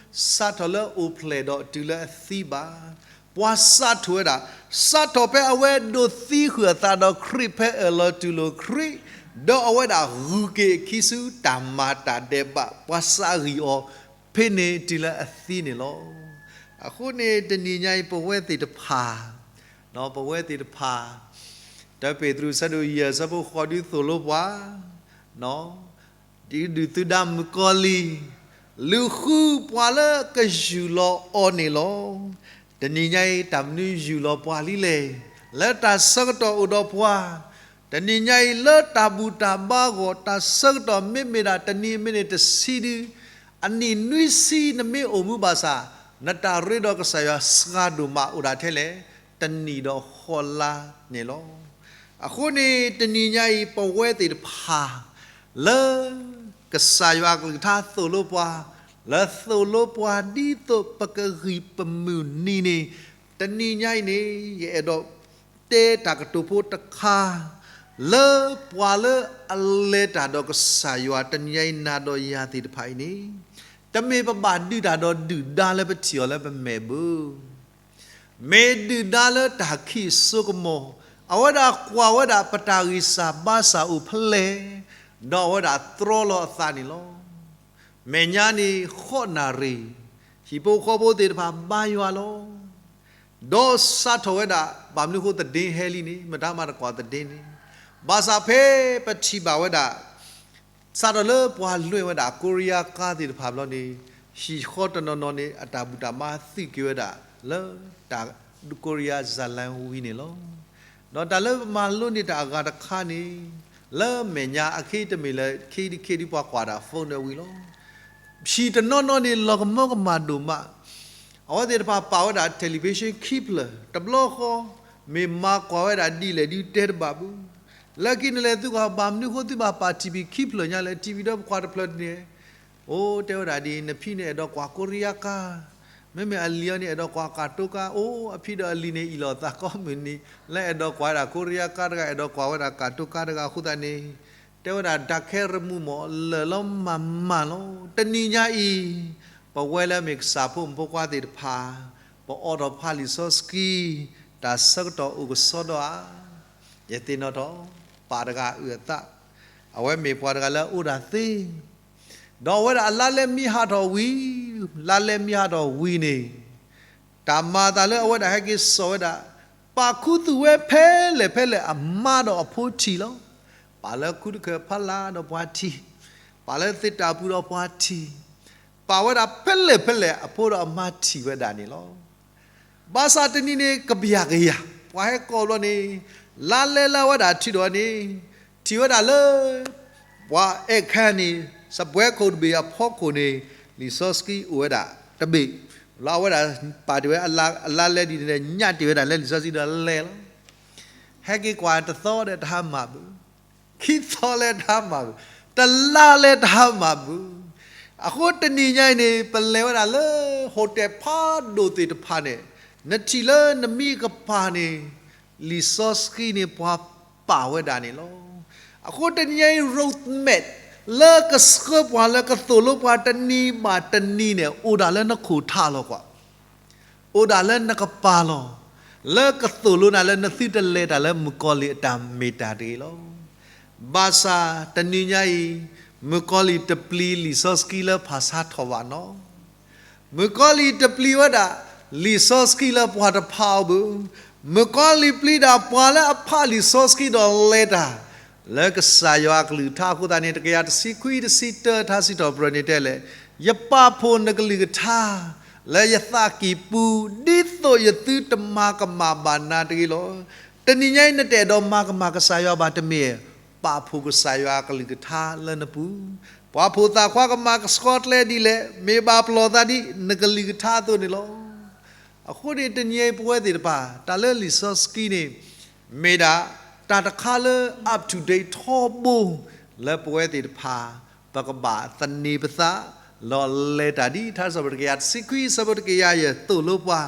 စးထီၣ်လၢအိၣ်ဖျဲၣ်ဒီးတုၤလၢအသံဘၣ်. ပှၤစးထီၣ်ဝဲဒၣ်, စးထီၣ်ဖဲအဝဲဒိးသံဃုာ်အသးဒီးခရံာ် ဖဲအၢၣ်လီၤတူၢ်လိာ်ခရံာ်, ဒီးအဝဲဒၣ်ဂုၤက့ၤအခံဆူတၢ်မၤတၢ်ဒဲးဘး ပှၤစးဂံၢ်အီၤ ဖဲန့ၣ်တုၤလၢအသံန့ၣ်လီၤ. အဃိန့ၣ်တနံၤညါအံၤ ပဝဲသ့ၣ်တဖၣ်, ပဝဲသ့ၣ်တဖၣ်, တၢပ့းတရူး ဆၢဒိၣ်ယဲၢ် ဆၢဖိဃိး ဒုးသိၣ်လိပှၤ ဒ်ဒုၣ်သုဒါမုၣ်ကီၤလံၢ် လူၤဃုပှၤလၢကယူၢ်လီၤအီၤန့ၣ်လီၤ. တနံၤညါအံၤ တၢ်မနုၤယူၢ်လီၤပှၤလံလဲၣ်. လၢတၢ်ဆၢကတီၢ်အိၣ်ဒီးပှၤ, တနံၤညါအံၤ လၢတၢ်ဘူၣ်တၢ်ဘါအဂီၢ် တၢ်ဆၢကတီၢ်မ့မ့ၢ်ဒၣ်တနံၤမ့ၢ်န့ၣ်တဆံဒု, အနံၣ်နွံဆံနမ့ၢ်အိၣ်မူဘၣ်ဆၣ်, နတၢ်ရ့ဒီးကစၢ်ယွၤစှၤဒိၣ်မးအိၣ်ဒၣ်ထဲလဲၣ်, တနံၣ်ဒီးဃီလါန့ၣ်လီၤ. အဃိန့ၣ် တနံၤညါအံၤ ပဝဲသ့ၣ်တဖၣ် လၢကစၢ်ယွၤအကလုၢ်ကထါသိၣ်လိပှၤ, လၢသိၣ်လိပှၤဒ်သိးပကဂံၢ်ပမုၢ်နံၤန့ၣ်, တနံၤညါအံၤန့ၣ် ယအဲၣ်ဒိးတဲတၢ်ကတိၤဖိတခါ လၢပှၤလၢအလဲၤတၢ်ဒီးကစၢ်ယွၤ တနံၤညါအံၤ နၤဒီးယၤသ့ၣ်တဖၣ်အံၤန့ၣ်, တမ့ၢ်ပဘၣ်ဒုးတၢ်ဒီးဒုၣ်ဒါလၢပထံၣ်အီၤလၢပမဲာ်ဘၣ် မ့ၢ်ဒုၣ်ဒါလၢတၢ်ခံးစိကမီၤ, အဝဲဒၣ်ကွၢ်ဝဲဒၣ်ပတၢ်ဂံၢ်စၢ်ဘါစၢ်အိၣ်ဖဲလဲၣ်, ဒီးအဝဲဒၣ်တြီလီၤအသးန့ၣ်လီၤ. မဲာ်ညါန့ၣ် ဃိးနၣ်ရံၣ်, ဟံၣ်ဖိဃီဖိသ့ၣ်တဖၣ်ဘါယွၤလီၤ. ဒီးစးထီၣ်ဝဲဒၣ် ဘၣ်မနုၤဃိသဒ့ဟဲလံန့ၣ် မတၤမၤတကွၢ်သဒ့န့ၣ်, ဘၣ်ဆၣ်ဖဲပထံၣ်ဘၣ်ဝဲဒၣ် စးထီၣ်လၢပှၤလွဲၢ်ဝဲဒၣ်ကိရံယါကါသ့ၣ်တဖၣ်ဘျီန့ၣ်, ဟံၣ်ဃီတနီၤနီၤန့ၣ် အတၢ်ဘူၣ်တၢ်ဘါသုးက့ၤဝဲဒၣ် လၢတၢ်ကိရံယါစၢလါဝံၤန့ၣ်လီၤ. ဒီးတၢ်လၢပမၤလိန့ၢ်တၢ်အဂၤတခါန့ၣ်, လၢမဲာ်ညါအခဲအံၤတမ့ၢ်လၢ ခဲအံၤဒ်ခဲအံၤဒ်ပှၤကွၢ်ဒၣ် phone န့ၣ်ဝံၤလီၤ. ဟံၣ်တနီၤနီၤန့ၣ် လီၤကမၢကမၣ်ဒိၣ်မး, အဝဲသ့ၣ်တဖၣ်ပာ်ဝဲဒၣ် television ခံဖျၢၣ်, တဘျီဃီ မ့ၢ်မၤကွၢ်ဝဲဒၣ်ဒ်လဲၣ်ဒ်တဲတဘၣ်ဘၣ်. လၢခံနလဲၤသုကွၢ် ဘၣ်မနုၤဃိသုဘၣ်ပာ် TV ခံဖျၢၣ်ညါလဲၣ်, TV ဒီးပကွၢ်တဖျၢၣ်န့ၣ်, အိၣ်တဲဝဲဒၣ်ဒ်အံၤ, နဖံန့ၣ်အဲၣ်ဒိးကွၢ်ကိရံယါကါ, မ့မ့ၢ်အလံၤအီၤန့ၣ် အဲၣ်ဒိးကွၢ်ကၣ်တိကါ, အိၣ်အဖံဒီးအလံၤန့ၣ် အ့ၣ်လိာ်သးကိးမုၢ်နံၤ, လၢအဲၣ်ဒိးကွၢ်ဝဲဒၣ်ကိရံယါကါတဂၤ, အဲၣ်ဒိးကွၢ်ဝဲဒၣ်ကၣ်တိကါတဂၤအဃိသတးန့ၣ်, တဲဝဲဒၣ်တၢ်ခဲရမူမး လၢာ်လီၤမးမးလီၤ. တနံၤညါအံၤ, ပဝဲလၢမ့ၢ်ကစၢ်ဖိမုၣ်ဖိခွါသ့ၣ်တဖၣ်, ပအိးထီၣ်ဖးလံာ်စီဆှံ, တၢ်ဆၢကတီၢ်အိၣ်ကစီဒီဧါ. ယသ့ၣ်နီၣ်ထီၣ်, ပၢ်တဂၤအုၣ်အသး, အဝဲမ့ၢ်ပှၤတဂၤလၢအအိၣ်ဒၣ်သ့ ဒီးအဝဲဒၣ်အလါလဲမံဟးထီၣ်ဝံၤ, လါလဲမံဟးထီၣ်ဝံၤန့ၣ်, တၢ်မၤအသးလၢအဝဲဒၣ်ဟဲက့ၤစိာ်ဝဲဒၣ်, ပာ်ခူသူၣ်ဝဲဖဲလဲၣ်ဖဲလဲၣ်အမါဒီးအဖိထံၣ်လီၤ. ပာ်လၢခူတခၢၣ်ဖီလာ်ဒီးပှၤထံၣ်, ပာ်လၢသ့ၣ်တၢ်ပူၤဒီးပှၤထံၣ်, ပာ်ဝဲဒၣ်ဖဲလဲၣ်ဖဲလဲၣ်အဖိဒီးအမါထံၣ်ဝဲဒၣ်န့ၣ်လီၤ. ဘၣ်ဆၣ်တနံၤန့ၣ် ကဘျၣ်ကယၤ, ပှၤဟဲကိးဘျီန့ၣ်, လါလဲလၢအဝဲဒၣ်ထုးထီၣ်န့ၣ်, ထံၣ်ဝဲဒၣ်လၢ ပှၤအဲၣ်ခါန့ၣ်, စပွဲခိၣ်တဘ့ၣ်အဖီခိၣ်န့ၣ်, လံာ်စီဆှံအိၣ်ဝဲဒၣ်တဘ့ၣ်, လၢအဝဲဒၣ်ပာ်တ့ၢ်ဝဲအလါလဲဒ်န့ၣ် ညၣ်တ့ၢ်ဝဲဒၣ်လၢလံာ်စီဆှံဒီးလဲၤလီၤ. ဟဲက့ၤကွၢ်တသီဒီးတဟါမၢ်ဘၣ်, ခံသီလၢတဟါမၢ်ဘၣ်, တလါလၢတဟါမၢ်ဘၣ်. အဃိတနံၤညါအံၤန့ၣ် ပလဲၤဝဲဒၣ်လၢ hotel ဖးဒိၣ်သ့ၣ်တဖၣ်န့ၣ်, နထံၣ်လၢနမံကပၤန့ၣ်, လံာ်စီဆှံန့ၣ်ပှၤပာ်ဝဲဒၣ်န့ၣ်လီၤ. အဃိတနံၤညါအံၤ roadmap လၢကဆှၢပှၤလၢကသိၣ်လိပှၤတနံၤဘၣ်တနံၤန့ၣ် အိၣ်ဒၣ်လၢနခိၣ်ထးလီၤကွၢ်. အိၣ်ဒၣ်လၢနကပၤလီၤ. လၢကသိၣ်လိနၤလၢနသုတလဲၤတၢ်လၢမုၣ်ကီၤလံၢ်အတၢ်မ့ၢ်တၢ်တဂ့ၤလီၤ. ဘၣ်ဆၣ်တနံၤညါအံၤ, မုၣ်ကီၤလံၢ်တပျံၤလံာ်စီဆှံလၢဖၣ်ဆါထီၣ်ဘၣ်နီၤ. မုၣ်ကီၤလံၢ်တပျံၤဝဲဒၣ် လံာ်စီဆှံလၢပှၤတဖးအီၤဘၣ်. မုၣ်ကီၤလံၢ်ပျံၤဒၣ်ပှၤလၢအဖးလံာ်စီဆှံဒီးလဲၤတၢ် လၢကစၢ်ယွၤအကလုၢ်ကထါအဃိသတးန့ၣ် တကယၤတဆံခွံတဆံတၢ ထါစံးထီၣ်ပတြၢၤန့ၣ်တဲလဲၣ်, ယပာ်ဖှိၣ်နကလုၢ်ကထါ လၢယသးကံၢ်ပူၤ ဒ်သိးယသုတမၤကမၣ်ဘၣ်နၤတဂ့ၤလီၤ. တနံၤညါအံၤ နတအဲၣ်ဒိးမၤကမၣ်ကစၢ်ယွၤဘၣ်တမ့ၢ်, ပာ်ဖှိၣ်ကစၢ်ယွၤအကလုၢ်ကထါလၢနပူၤ, ပှၤဖိသၣ်ခွါကမၤကဆှီကျဲဒ်လဲၣ်, မ့ၢ်ဘၣ်ပလီၢ်သးဒ်နကလုၢ်ကထါအသိးန့ၣ်လီၤ. အဃိန့ၣ် တနံၤအံၤပဝဲသ့ၣ်တဖၣ် တၢ်လၢလံာ်စီဆှံန့ၣ် မ့ၢ်ဒၣ်တၢ်တခါလၢ up to date ထီဘိ လၢပဝဲသ့ၣ်တဖၣ် ပကဘၣ်သန့ၤပသး လီၤလဲၤတၢ်ဒ်ထါစံးထီၣ်ပတြၢၤတကယၤတဆံခွံ အဆၢဖိတကယၤယဲၢ်သိၣ်လိပှၤ,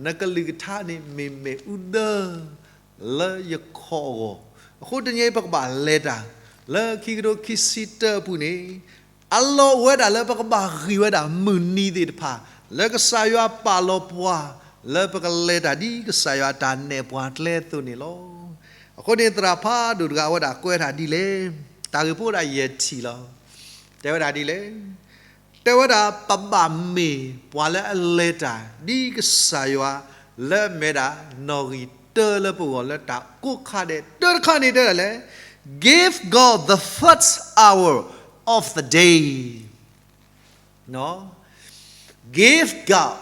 နကလုၢ်ကထါန့ၣ်မ့ၢ်မ့ၣ်အူဒၢ လၢယခီၣ်အဂီၢ်. အဃိတနံၤအံၤပကဘၣ်လဲၤတၢ် လၢခံကထိခံဆံတၢအပူၤန့ၣ် အလီၢ်အိၣ်ဝဲဒၣ်လၢပကဘၣ်ဂံၢ်ဝဲဒၣ်မုၢ်နံၤသ့ၣ်တဖၣ် လၢကစၢ်ယွၤပာ်လီၤပှၤ လၢပကလဲၤတၢ်ဒ်ကစၢ်ယွၤတၢ်နဲၣ်ပှၤကျဲအသိးန့ၣ်လီၤ. အဃိန့ၣ် သရၣ်ဖးဒိၣ်တဂၤအဝဲဒၣ်ကွဲးတၢ်ဒ်လဲၣ်, တၢ်ဂ့ၢ်ဖိဒၣ်ယဲၢ်ထံၣ်လီၤ. တဲဝဲဒၣ်ဒ်လဲၣ်, တဲဝဲဒၣ် ပဘၣ်မ့ၢ်ပှၤလၢအလဲၤတၢ် ဒ်ကစၢ်ယွၤလၢအမ့ၢ်ဝဲဒၣ် နီၣ်ဂံၢ်တၢလၢပဂီၢ်လၢတၢ်ကိးခါဒဲး တၢတခါန့ၣ် တဲဒၣ်လဲၣ်, Give God the first hour of the day. Give God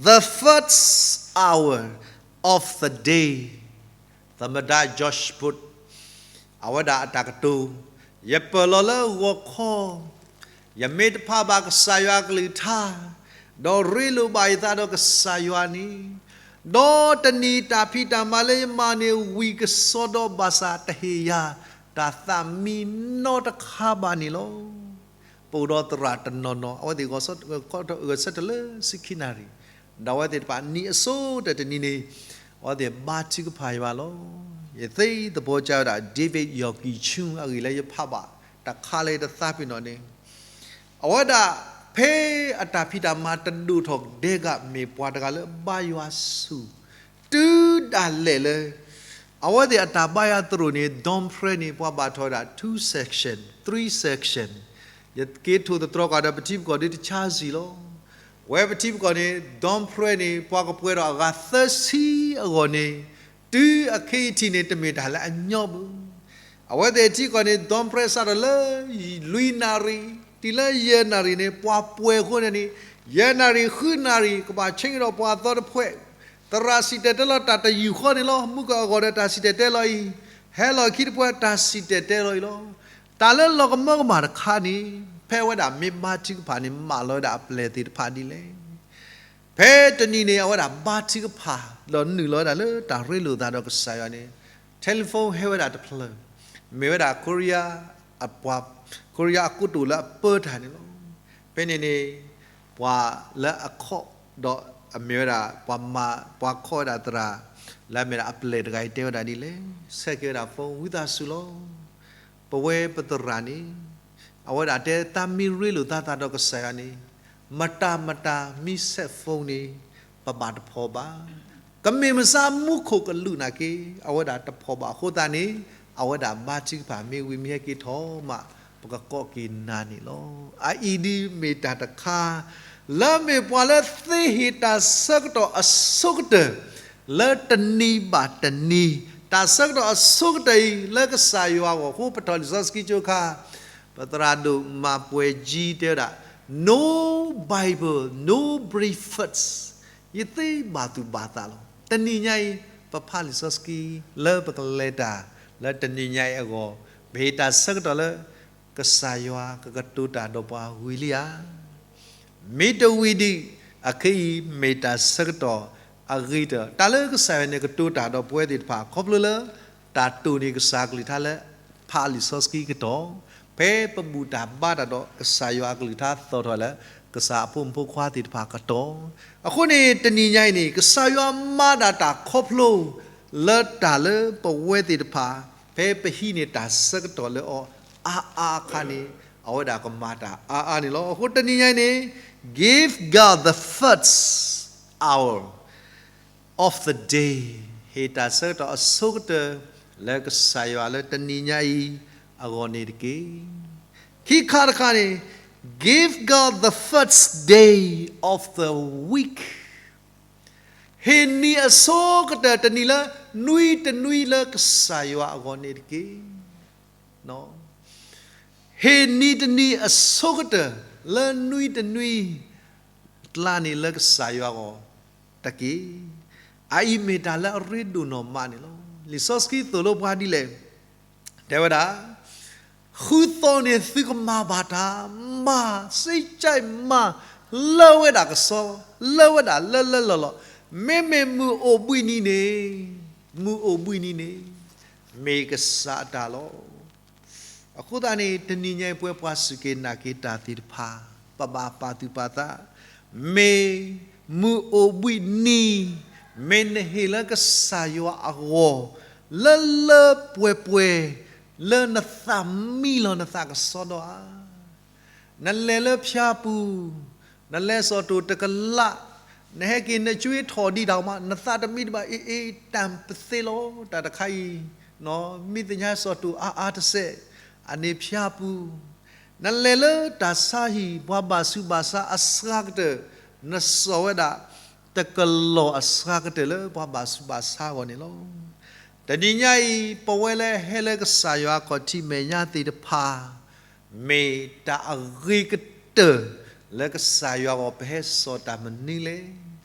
the first hour of the day. သမ္မတ George Bush အဝဲဒၣ်အတၢ်ကတိၤ, ယပၢၢ်လီၤလၢဂီၤခီ, ယမ့ၢ်တဖးဘၣ်ကစၢ်ယွၤအကလုၢ်ကထါ, ဒီးရ့လိာ်ဘၣ်ယသးဒီးကစၢ်ယွၤန့ၣ်, ဒီးတနံၤတၢ်ဖံးတၢ်မၤလၢယမၤန့ၣ် ဝံၤကစီဒီဘၣ်ဆၣ်တဟ့ၣ်ယၤတၢ်သးမံနီတခါဘၣ်န့ၣ်လီၤ. ပအိၣ်ဒီးသရၣ်တနီၤနီၤ အဝဲသ့ၣ်ဂဲၤဆၢထၢၣ်လၢဆံခံနၣ်ရံၣ်, ဒီးအဝဲသ့ၣ်တဖၣ် နံၤအဆိကတၢၢ်တနံၤန့ၣ် အဝဲသ့ၣ်ဘါထုကဖၣ်ယွၤလီၤ. ယသ့သဘီကၢဝဲဒၣ် David Yorkee Chung အဂ့ၢ်လၢယဖးဘၣ်တခါလၢယတသးပ့ၤနီၣ်န့ၣ်, အဝဲဒၣ်ဖဲအတၢ်ဖံးတၢ်မၤတဒိၣ်ထီၣ်ဒဲးဂၤ မ့ၢ်ပှၤတဂၤလၢဘါယွၤဆူၣ် တုၤဒၣ်လဲာ်လၢ အဝဲသ့ၣ်အတၢ်ဘါယွၤသရိာ်န့ၣ် dorm prayer န့ၣ် ပှၤဘၣ်ထီၣ်ဝဲဒၣ် two section, three section, ယက့ၤထိၣ်သတြီၤကွၢ်ဒီးပထံပကီၢ်ဒ်တဆါစံၣ်လီၤ. ဝဲပထံပကီၢ်န့ၣ် dorm prayer န့ၣ် ပှၤကပှဲၤထီၣ်အဂၤသၢဆံအဂီၢ်န့ၣ် တုၤအခံအထံၣ်န့ၣ် တမ့ၢ်တၢ်လၢအညီဘၣ်. အဝဲသ့ၣ်ထံကီၢ်န့ၣ် dorm prayer စးထီၣ်လၢ လွံၢ်နၣ်ရံၣ် တုၤလၢယဲၢ်နၣ်ရံၣ်န့ၣ် ပှၤပှဲၤအဃိန့ၣ်န့ၣ်, ယဲၢ်နၣ်ရံၣ်ဃုနၣ်ရံၣ် ကဘၣ်ဆ့ကဒီးပှၤအသီတဖှဲး, သရၣ်စံၣ်တဲၤတဲလီၤတၢ်တယုၢ်ဃီန့ၣ်လီၤ. မုၢ်ကအဂီၢ်ဒီးတၢ်စံၣ်တဲၤတဲလီၤအံၤ, ဟဲလီၤခံတပှဲၤတၢ်စံၣ်တဲၤတဲလီၤအံၤလီၤ. တၢ်လၢလီၤကမၢကမၣ်တခါန့ၣ် ဖဲအဝဲဒၣ်မ့ၢ်ဘါထုကဖၣ်န့ၣ် မၢလီၤဝဲဒၣ်အပျဲၢ်သ့ၣ်တဖၣ်ဒ်လဲၣ်. ဖဲတနံၤန့ၣ် အဝဲဒၣ်ဘါထုကဖၣ် ဒီးနုာ်လီၤဝဲဒၣ်လၢတၢ်ရ့လိာ်သးဒီးကစၢ်ယွၤန့ၣ်, telephone ဟဲဝဲဒၣ်တဖျၢၣ်, မ့ၢ်ဝဲဒၣ် Korea အပှၤ, Korea အကိတိာ်လၢအပၢတၢ်န့ၣ်လီၤ. ဖဲန့ၣ်န့ၣ် ပှၤလၢအခီၣ်, ဒီးအမ့ၢ်ဝဲဒၣ် ပှၤမၤ, ပှၤခီၣ်ဝဲဒၣ်သရၣ် လၢအမ့ၢ်ဒၣ်အပျဲၢ်တဂၤအံၤတဲဝဲဒၣ်ဒ်လဲၣ်, ဆဲးက့ၤဝဲဒၣ် phone, ဝံသးစူၤလီၤ. ပဝဲပသရၣ်န့ၣ် အဝဲဒၣ်တဲတၢ်မ့ၢ်ရ့လိာ်သးသးဒီးကစၢ်ယွၤန့ၣ်, မတၤမတၤမ့ၢ်ဆဲး phone န့ၣ် ပဘၣ်တဖီၣ်ဘၣ်. ကမ့ၢ်မဆါမူခိၣ်ကလူးနာ်က့ အဝဲဒၣ်တဖီၣ်ဘၣ်အဃိသတးန့ၣ်, အဝဲဒၣ်ဘါထုကဖၣ်မ့ၢ်ဝံၤမ့ၢ်ဟဲက့ၤထီၣ်မး ပကကိးက့ၤနၤန့ၣ်လီၤ. အအံၤဒ်မ့ၢ်တၢ်တခါ လၢမ့ၢ်ပှၤလၢသ့ဟ့ၣ်တၢ်ဆၢကတီၢ်အဆိကတၢၢ် လၢတနံၤဘၣ်တနံၤ, တၢ်ဆၢကတီၢ်အဆိကတၢၢ်အံၤ လၢကစၢ်ယွၤအဂီၢ်အဃိ ပထီၣ်လံာ်စီဆှံကၠိခါ, ပသရၣ်ဒိၣ်မၤပှဲၤကၠံတဲဝဲဒၣ်, No Bible, no breakfast. ယသ့ဘၣ်သူၣ်ဘၣ်သးလီၤ. တနံၤညါအံၤ ပဖးလံာ်စီဆှံလၢပကလဲၤတၢ်လၢတနံၤညါအံၤအဂီၢ်, ပဟ့ၣ်တၢ်ဆၢကတီၢ်လၢ ကစၢ်ယွၤကကတိၤတၢ်ဒီးပှၤဝံၤလံဧါ. မ့ၢ်တဝံၤဒံး, အခဲအံၤမ့ၢ်တၢ်ဆၢကတီၢ်အဂ့ၤတၢၢ်, တၢ်လၢကစၢ်ယွၤန့ၣ်ကတိၤတၢ်ဒီးပဝဲသ့ၣ်တဖၣ် ခီဖျိလၢ တၢ်တိၢ်န့ၢ်ကစၢ်အကလုၢ်ကထါလၢ ဖးလံာ်စီဆှံကတီၢ်, ဖဲပဘူၣ်တၢ်ဘါတၢ်ဒီးကစၢ်ယွၤအကလုၢ်ကထါသီၣ်ထီၣ်လၢ ကစၢ်အဖိမုၣ်ဖိခွါသ့ၣ်တဖၣ်ကတီၢ်, အဃိန့ၣ် တနံၤညါအံၤန့ၣ် ကစၢ်ယွၤမၤဒၣ်တၢ်ခီဖျိ လၢတၢ်လၢပဝဲသ့ၣ်တဖၣ် ဖဲပဟံးန့ၢ်တၢ်ဆၢကတီၢ်လၢအီၤအါအါအခါန့ၣ် အဝဲဒၣ်ကမၤတၢ်အါအါန့ၣ်လီၤ. အဃိတနံၤညါအံၤန့ၣ် Give God the first hour of the day, ဟ့ၣ်တၢ်ဆၢကတီၢ်အဆိကတၢၢ် လၢကစၢ်ယွၤလၢတနံၤညါအံၤအဂီၢ်န့ၣ်တက့ၢ်. ခံခါတခါန့ၣ် Give God the first day of the week, ဟ့ၣ်နံၤအဆိကတၢၢ်တနံၤလၢနွံတနွံလၢကစၢ်ယွၤအဂီၢ်န့ၣ်တက့ၢ်. ဟ့ၣ်နံၤတနံၤအဆိကတၢၢ်လၢနွံတနွံ ကျါန့ၣ်လၢကစၢ်ယွၤအဂီၢ်တက့ၢ်. အအံၤမ့ၢ်တၢ်လၢအရ့ဒိၣ်နီၢ်မးန့ၣ်လီၤ. လံာ်စီဆှံသိၣ်လိပှၤဒ်လဲၣ်, တဲဝဲဒၣ်, ဃုသီန့ၣ်သုကမၤဘၣ်တၢ်, မၤစ့ကၠဲးမၤ လၢဝဲဒၣ်ကစီ လၢဝဲဒၣ်လၢလၢလီၢ်လီၢ်, မ့မ့ၢ်မုၢ်အိၣ်ဘှံးနံၤန့ၣ်, မုၢ်အိၣ်ဘှံးနံၤန့ၣ် မ့ၢ်ကစၢ်အတၢ်လီၤ. အဃိသတးန့ၣ် တနံၤညါအံၤပဝဲပှၤစူၢ်က့ၤနာ်က့ၤတၢ်သ့ၣ်တဖၣ် ပဘၣ်ပာ်သူၣ်ပာ်သး, မ့ၢ်မုၢ်အိၣ်ဘှံးနံၤ, မ့ၢ်နဟ့ၣ်လၢကစၢ်ယွၤအဂီၢ် လၢလၢပှဲၤပှဲၤ လၢနသးမံလီၤနသးကစီဒီဧါ. နလဲၤလၢဖၠါပူၤ, နလဲၤစီၣ်တိၣ်တကလး, နဟဲက့ၤနကၠွ့ထီၣ်ဒံးတၢ်မး, နသးတမံတဘၣ်အ့ၣ်အ့ၣ်တၢ်ပသ့လီၤ. တၢ်တခါအံၤ မ့ၢ်သ့ၣ်ညါစီၣ်တိၣ်အါအါတစဲး, အန့ၣ်ဖၠါပူၤ နလဲၤလၢတၢ်ဆါဟံၣ် ပှၤဘၣ်ဆူးဘၣ်ဆါအစှၤကတၢၢ်, နစိာ်ဝဲဒၣ် တကလီၢ်အစှၤကတၢၢ်လၢပှၤဘၣ်ဆူးဘၣ်ဆါအဂီၢ်န့ၣ်လီၤ. တနံၤညါအံၤ ပဝဲလၢဟဲလၢကစၢ်ယွၤခီၣ်ထံးမဲာ်ညါသ့ၣ်တဖၣ် မ့ၢ်တၢ်အဂ့ၤကတၢၢ်လၢကစၢ်ယွၤအဂီၢ် ပဟဲစိာ်တၢ်မနုၤလဲၣ်.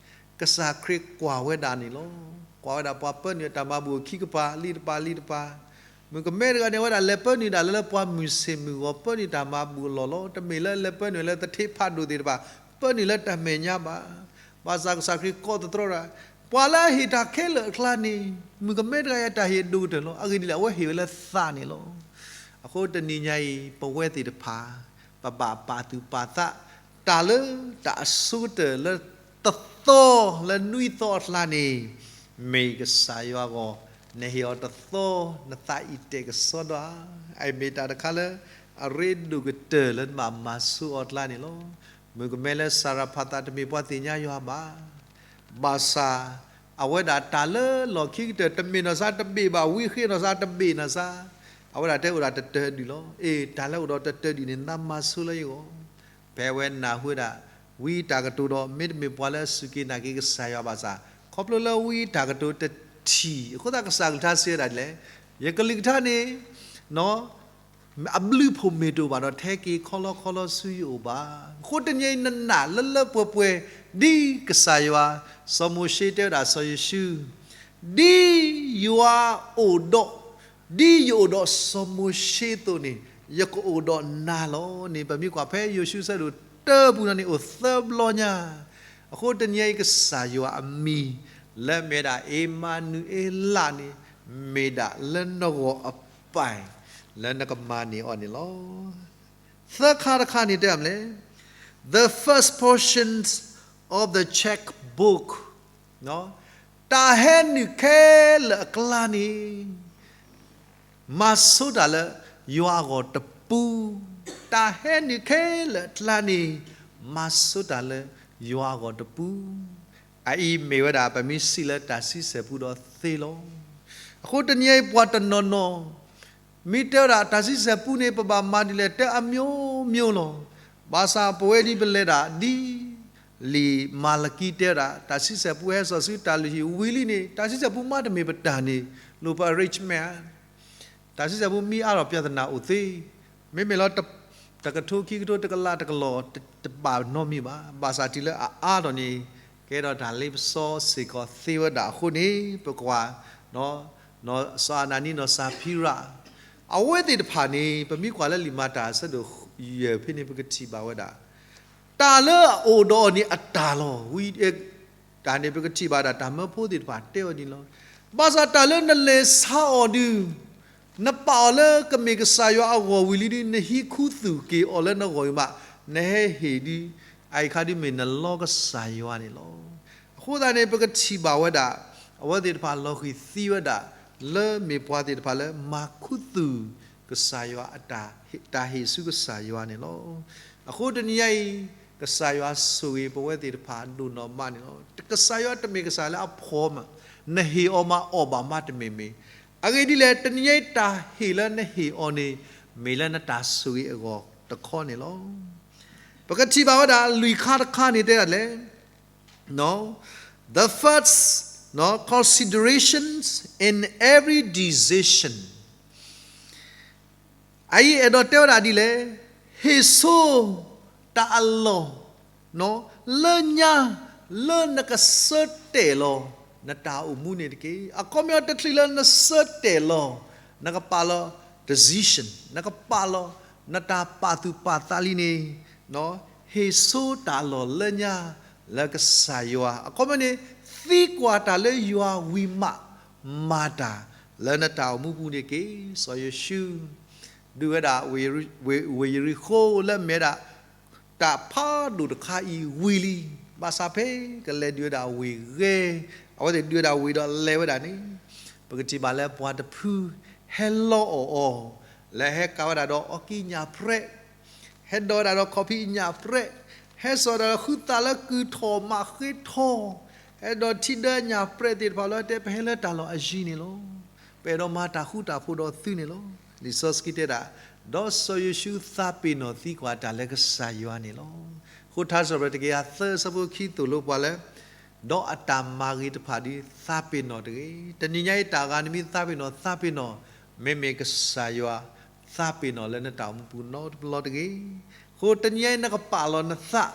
ကစၢ်ခရံာ်ကွၢ်ဝဲဒၣ်န့ၣ်လီၤ. ကွၢ်ဝဲဒၣ်ပှၤပၢနုာ်အတၢ်မၤဘူၣ်ခံကပၤ လံာ်တပၤ လံာ်တပၤ, မုၣ်ကမဲတဂၤန့ၣ် အဝဲဒၣ်လဲၤပၢနုာ်ဒၣ်လၢ လၢပှၤမုၢ်ဆ့ၣ်မုၢ်ဂီၤ ပၢနုာ်တၢ်မၤဘူၣ်အလီၢ်လီၤ. တမ့ၢ်လၢလဲၤပၢနုာ်လၢသထ့ဖးဒိၣ်သ့ၣ်တဖၣ် ပၢနုာ်လၢတၢ်မဲာ်ညါဘၣ်. ဘၣ်ဆၣ်ကစၢ်ခရံာ်ကိးသတြီဒၣ် ပှၤလၢအဟ့ၣ်တၢ်ခဲလၢာ်အကျါန့ၣ် မုၣ်ကမဲတဂၤအံၤအတၢ်ဟ့ၣ်အဒိၣ်ကတၢၢ်လီၤ. အဂ့ၢ်ဒ်လဲၣ် အဝဲဟ့ၣ်ဝဲလၢသးန့ၣ်လီၤ. အဃိတနံၤညါအံၤ ပဝဲသ့ၣ်တဖၣ် ပဘၣ်ပာ်သူၣ်ပာ်သး တၢ်လၢတၢ်အဆိကတၢၢ်လၢ တသီလၢနွံသီအကျါန့ၣ် မ့ၢ်ကစၢ်ယွၤအဂီၢ် နဟ့ၣ်အီၤတသီ နသးအံၤတဲာ်ကစီဒီဧါ. အအံၤမ့ၢ်တၢ်တခါလၢ အရ့ဒိၣ်ကတၢၢ်လၢနဘၣ်မၤဆိအီၤအကျါန့ၣ်လီၤ. မုၣ်ကမဲလၢစၤရဖးသးတမ့ၢ်ပှၤသ့ၣ်ညါယွၤဘၣ်. ဘၣ်ဆၣ် အဝဲဒၣ်တၢ်လၢလီၢ်ခံကတၢၢ် တမ့ၢ်နီၢ်စါ တဘ့ၣ်ဘၣ် ဝံဃ့နီၢ်စါ တဘ့ၣ်နီၢ်စါ, အဝဲဒၣ်တဲအိၣ်ဒၣ်တတၢၢ်ဒုၣ်လီၤ. အ့ တၢ်လၢအိၣ်ဒီးတတၢၢ်ဒုၣ်န့ၣ် နမၤဆိလၢယဂီၢ် ဖဲအဝဲနၢ်ဟူဝဲဒၣ် ဝံတၢ်ကတိၤဒီး မ့တမ့ၢ်ပှၤလၢအစူၢ်က့ၤနာ်က့ၤကစၢ်ယွၤဘၣ်ဆၣ် ခီဖျိလၢဝံတၢ်ကတိၤတထံၣ်အဃိသတး ကစၢ်ကလုၢ်ကထါစံးဝဲဒၣ်ဒ်လဲၣ်, ယကလုၢ်ကထါန့ၣ် အဘျုးအဖှိၣ်မ့ၢ်တအိၣ်ဘၣ်ဒီး ထဲက့ၤခီလီခီလီဆူယအိၣ်ဘၣ်. အဃိတနံၤအံၤနနာ်လၢလၢပှဲၤပှဲၤ ဒ်ကစၢ်ယွၤ စီၤမိၤၡ့တဲဝဲဒၣ်စီၤယိၤၡူး ဒ်ယွၤအိၣ်ဒီး ဒ်ယအိၣ်ဒီးစီၤမိၤၡ့အသိးန့ၣ် ယကအိၣ်ဒီးနၤလီၤန့ၣ် ပမ့ၢ်ကွၢ်ဖဲယိၤၡူအဆၢဒိၣ်တၢပူၤန့ၣ် အိၣ်သၢဘျီညါ. အဃိတနံၤအံၤကစၢ်ယွၤအမံၤ လၢမ့ၢ်ဒၣ်အ့မၤနူၤအ့လးန့ၣ် မ့ၢ်ဒၣ်လၢနဂီၢ်အပၢ် လၢနကမၤန့ၢ်အီၤန့ၣ်လီၤ. Third ခါတခါန့ၣ်တဲမလဲၣ်, the first portions of the checkbook တၢ်ဟဲနုာ်ခဲလၢာ်အကျါန့ၣ် မၤဆိတၢ်လၢယွၤအဂီၢ်တပူၤ, တၢ်ဟဲနုာ်ခဲလၢာ်အကျါန့ၣ် မၤဆိတၢ်လၢယွၤအဂီၢ်တပူၤ. အအံၤမ့ၢ်ဝဲဒၣ် ပမ့ၢ်စံးလၢတၢ်ဆံဆဲၣ်ပူဒီးသ့လီၤ. အဃိတနံၤအံၤပှၤတနီၤနီၤ မ့ၢ်တဲဝဲဒၣ်တၢ်ဆံဆဲၣ်ပူန့ၣ် ပဘၣ်မၤဒ်လဲၣ် တဲအမျိုးမျိုးလီၤ. ဘၣ်ဆၣ်ပဝဲဒ်ပလဲၤဒၣ်ဒ် လံာ်မၤလကံတဲဝဲဒၣ် တၢ်ဆံဆဲၣ်ပူဟဲစိာ်ဆူတၢ်လုၢ်ဟံၣ်ဝံၤလံန့ၣ် တၢ်ဆံဆဲၣ်ပူမးတမ့ၢ်ပတၢ်န့ၣ် လိၣ်ပ arrangement တၢ်ဆံဆဲၣ်ပူမ့ၢ်အါထီၣ် ပြဿနာအိၣ်သ့, မ့မ့ၢ်လၢ တကထိခံကထိ တကလးတကလီၢ် တဘၣ်နီတမံၤဘၣ်. ဘၣ်ဆၣ်တုၤလၢအအါထီၣ်န့ၣ် ကဲထီၣ်တၢ်လ့ပစီစ့ၢ်ကီးသ့ဝဲဒၣ်အဃိန့ၣ် ပကွၢ် စီၤအနၤနံ နီၢ်စၤဖံရၤ အဝဲသ့ၣ်တဖၣ်န့ၣ် ပမ့ၢ်ကွၢ်လၢလံာ်မၤတၢ်အဆၢဒိၣ်ယဲၢ်ဖဲန့ၣ် ပကထံၣ်ဘၣ်ဝဲဒၣ် တၢ်လၢအအိၣ်ဒီးအီၤန့ၣ်အတၢ်လီၤ. ဝံတၢ်န့ၣ် ပကထံၣ်ဘၣ်ဒၣ်တၢ်မၢဖိသ့ၣ်တဖၣ်တဲအီၤန့ၣ်လီၤ. ဘၣ်ဆၣ်တၢ်လၢနလဲၤဆါအီၤဒုး နပာ်အီၤလၢကမ့ၢ်ကစၢ်ယွၤအဂီၢ်ဝံၤလံဒုး နဟံးခူသူၣ်က့ၤအီၤလၢနဂီၢ်အံၤမး နဟဲဟ့ၣ်ဒုး အအံၤခါဒုးမ့ၢ်နလီကစၢ်ယွၤန့ၣ်လီၤ. အဃိသတးန့ၣ် ပကထံၣ်ဘၣ်ဝဲဒၣ် အဝဲသ့ၣ်တဖၣ်လီၤဃံၤသံဝဲဒၣ် လၢမ့ၢ်ပှၤသ့ၣ်တဖၣ်လၢမၤခူသူၣ်ကစၢ်ယွၤအတၢ် တၢ်ဟ့ၣ်ဆူကစၢ်ယွၤန့ၣ်လီၤ. အဃိတနံၤညါအံၤ ကစၢ်ယွၤဆိၣ်ဂ့ၤပဝဲသ့ၣ်တဖၣ်ဒိၣ်နီၢ်မးန့ၣ်လီၤ. ကစၢ်ယွၤတမ့ၢ်ကစၢ်လၢအဖှီၣ်မး နဟ့ၣ်အီၤမးအီၣ်ဘၣ်မးတမ့ၢ်မ့ၢ် အဂ့ၢ်ဒ်လဲၣ် တနံၤညါအံၤတၢ်ဟ့ၣ်လၢနဟ့ၣ်အီၤန့ၣ် မ့ၢ်လၢနတၢ်ဆိၣ်ဂ့ၤအဂီၢ်တခီန့ၣ်လီၤ. ပကထံၣ်ဘၣ်ဝဲဒၣ်လွံၢ်ခါတခါန့ၣ်တဲဒၣ်လဲၣ် the first considerations in every decision အအံၤအဲၣ်ဒိးတဲဝဲဒၣ်ဒ်လဲၣ်, ဟ့ၣ်ဆိတၢ်အလီၢ် လၢညါ လၢနကဆၢတဲာ်လီၤ နတၢ်အိၣ်မူန့ၣ်တက့ၢ်. အခီပညီတချုးလၢနဆၢတဲာ်လီၤ နကပာ်လီၤ decision နကပာ်လီၤ နတၢ်ပာ်သူၣ်ပာ်သးလံန့ၣ် ဟ့ၣ်ဆိတၢ်အလီၢ်လၢညါ လၢကစၢ်ယွၤ အခီပညီန့ၣ် သံကွၢ်တၢ်လၢယွၤဝံၤမး မၤတၢ်လၢနတၢ်အိၣ်မူပူၤန့ၣ်တက့ၢ်. စီၤယိၤၡူ ဒုးဝဲဒၣ် ဝ့ၢ်ယရံၣ်ဃိၣ်လၢမ့ၢ်ဝဲဒၣ် တၢ်ဖးဒိၣ်တခါအံၤဝံၤလံ. ဘၣ်ဆၣ်ဖဲကလဲၤဒုးဝဲဒၣ်ဝ့ၢ်ဂဲၤ အဝဲသ့ၣ်ဒုးဝဲဒၣ်ဝ့ၢ်ဒီးလဲၤဝဲဒၣ်န့ၣ် ပကထံၣ်ဘၣ်လၢပှၤတဖု ဟဲလီအီၣ်အီၤ လၢဟဲကၤဝဲဒၣ်ဒီးအီၣ်ကံညၣ်ပြဲး ဟဲဒိးဝဲဒၣ်ဒီးခီဖံးညၣ်ပြဲး ဟဲစိာ်ဒီးဃုသးလၢကုၢ်ထီၣ်မးဃ့ထီၣ် ဟဲဒိးထံဒၢညၣ်ပြဲးသ့ၣ်တဖၣ်လၢတဲပဟဲလၢတၢ်လီၢ်အယံၤန့ၣ်လီၤ. ပအဲၣ်ဒိးမၤတၢ်ဃူတၢ်ဖိးဒီးသုန့ၣ်လီၤ. လံာ်စီဆှံတဲဒၣ် ဒီးစီၤယိၤၡူသးပ့ၤနီၣ်သံကွၢ်တၢ်လၢကစၢ်ယွၤန့ၣ်လီၤ. အဃိထါစံးထီၣ်ပတြၢၤတကယၤသၢဆၢဖိခံသိၣ်လိပှၤလၢ ဒီးအတၢ်မၤဂ့ၤတဖၣ်ဒုးသးပ့ၤနီၣ်တဂ့ၤ. တနံၤညါအံၤတၢ်ဂၤနမ့ၢ်သးပ့ၤနီၣ်သးပ့ၤနီၣ်, မ့မ့ၢ်ကစၢ်ယွၤ သးပ့ၤနီၣ်လၢနတၢ်အိၣ်မူပူၤနီတဘျီတဂ့ၤ. အဃိတနံၤညါအံၤနကပာ်လီၤနသး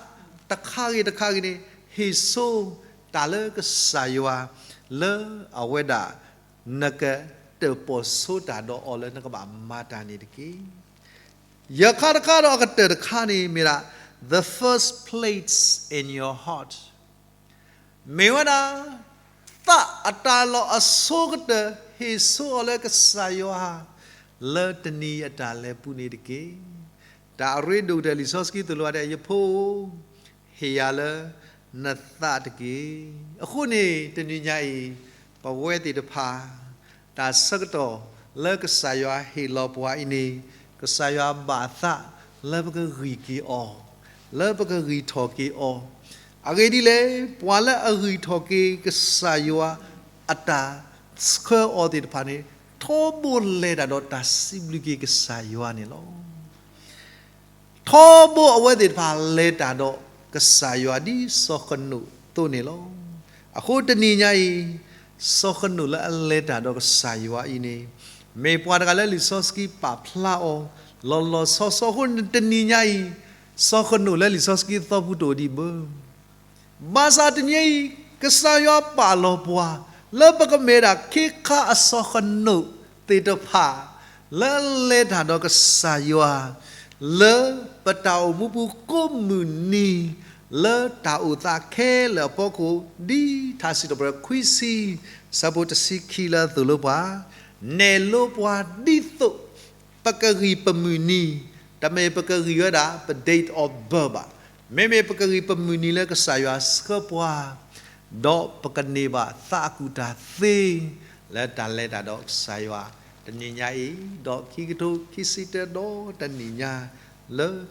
တခါဂ့ၤတခါဂ့ၤန့ၣ် ဟ့ၣ်ဆိတၢ်လၢကစၢ်ယွၤ လၢအဝဲဒၣ် နကတၢၣ်ပီၣ်ဆိတၢ်ဒီးအီၤလၢနကဘၣ်မၤတၢ်န့ၣ်တက့ၢ်. ယဲၢ်ခါတခါဒီးအကတၢၢ်တခါန့ၣ်မ့ၢ်ဒၣ် the first place in your heart မ့ၢ်ဝဲဒၣ် သးအတၢ်လီၢ်အဆိကတၢၢ် ဟ့ၣ်ဆိအီၤလၢကစၢ်ယွၤ လၢတနံၤအတၢ်လဲၤပူၤန့ၣ်တက့ၢ်. တၢ်အရ့ဒိၣ်ကတၢၢ်လံာ်စီဆှံသိၣ်လိအီၤဒဲး ယဖိဧၢ, ဟ့ၣ်ယၤလၢနသးတက့ၢ်. အဃိန့ၣ် တနံၤညါအံၤ ပဝဲသ့ၣ်တဖၣ် တၢ်ဆၢကတီၢ်လၢကစၢ်ယွၤဟ့ၣ်လီၤပှၤအံၤန့ၣ် ကစၢ်ယွၤဘၣ်သးလၢပကဂံၢ်က့ၤအီၤ, လၢပကဂံၢ်ထီၣ်က့ၤအီၤ. အဂ့ၢ်ဒ်လဲၣ်, ပှၤလၢအဂံၢ်ထီၣ်က့ၤကစၢ်ယွၤအတၢ်ဆှၢအီၤသ့ၣ်တဖၣ်န့ၣ် ထီဘိလဲၤတၢ်ဒီးတၢ်စံးဘျုးက့ၤကစၢ်ယွၤန့ၣ်လီၤ. ထီဘိအဝဲသ့ၣ်တဖၣ်လဲၤတၢ်ဒီးကစၢ်ယွၤဒ်စီၤဃနိာ်အသိးန့ၣ်လီၤ. အဃိတနံၤညါအံၤ စီၤဃနိာ်လၢအလဲၤတၢ်ဒီးကစၢ်ယွၤအံၤန့ၣ် မ့ၢ်ပှၤတဂၤလၢလံာ်စီဆှံပာ်ဖျါအီၤ လီၤလီၤဆီဆီအဃိန့ၣ် တနံၤညါအံၤ စီၤဃနိာ်လၢလံာ်စီဆှံသီဖူတိၣ်ဒံးဘၣ် ဘၣ်ဆၣ်တနံၤအံၤ ကစၢ်ယွၤပာ်လီၤပှၤ လၢပကမ့ၢ်ဒၣ်ခ့ခါအစီၤဃနိာ်သ့ၣ်တဖၣ် လၢအလဲၤတၢ်ဒီးကစၢ်ယွၤ လၢပတၢ်အိၣ်မူပူၤကိးမုၢ်နံၤ လၢတၢ်အိၣ်သးခဲလၢာ်အဖီခိၣ် ဒ်ထါစံးထီၣ်ပတြၢၤခွံဆံ ဆၢဖိတဆံခံလၢအသိၣ်လိပှၤ, နဲၣ်လိပှၤဒ်သိး ပကဂံၢ်ပမုၢ်နံၤ, တမ့ၢ်ပကဂံၢ်ဝဲဒၣ် ပ date of birth ဘၣ်, မ့မ့ၢ်ပကဂံၢ်ပမုၢ်နံၤလၢကစၢ်ယွၤဆှၢပှၤ, ဒီးပကန့ၢ်ဘၣ်သးအကူၣ်တၢ်သ့ လၢတၢ်လဲၤတၢ်ဒီးကစၢ်ယွၤ တနံၤညါအံၤ, ဒီးခံကထိခံဆံတၢဒီးတနံၤညါ လၢ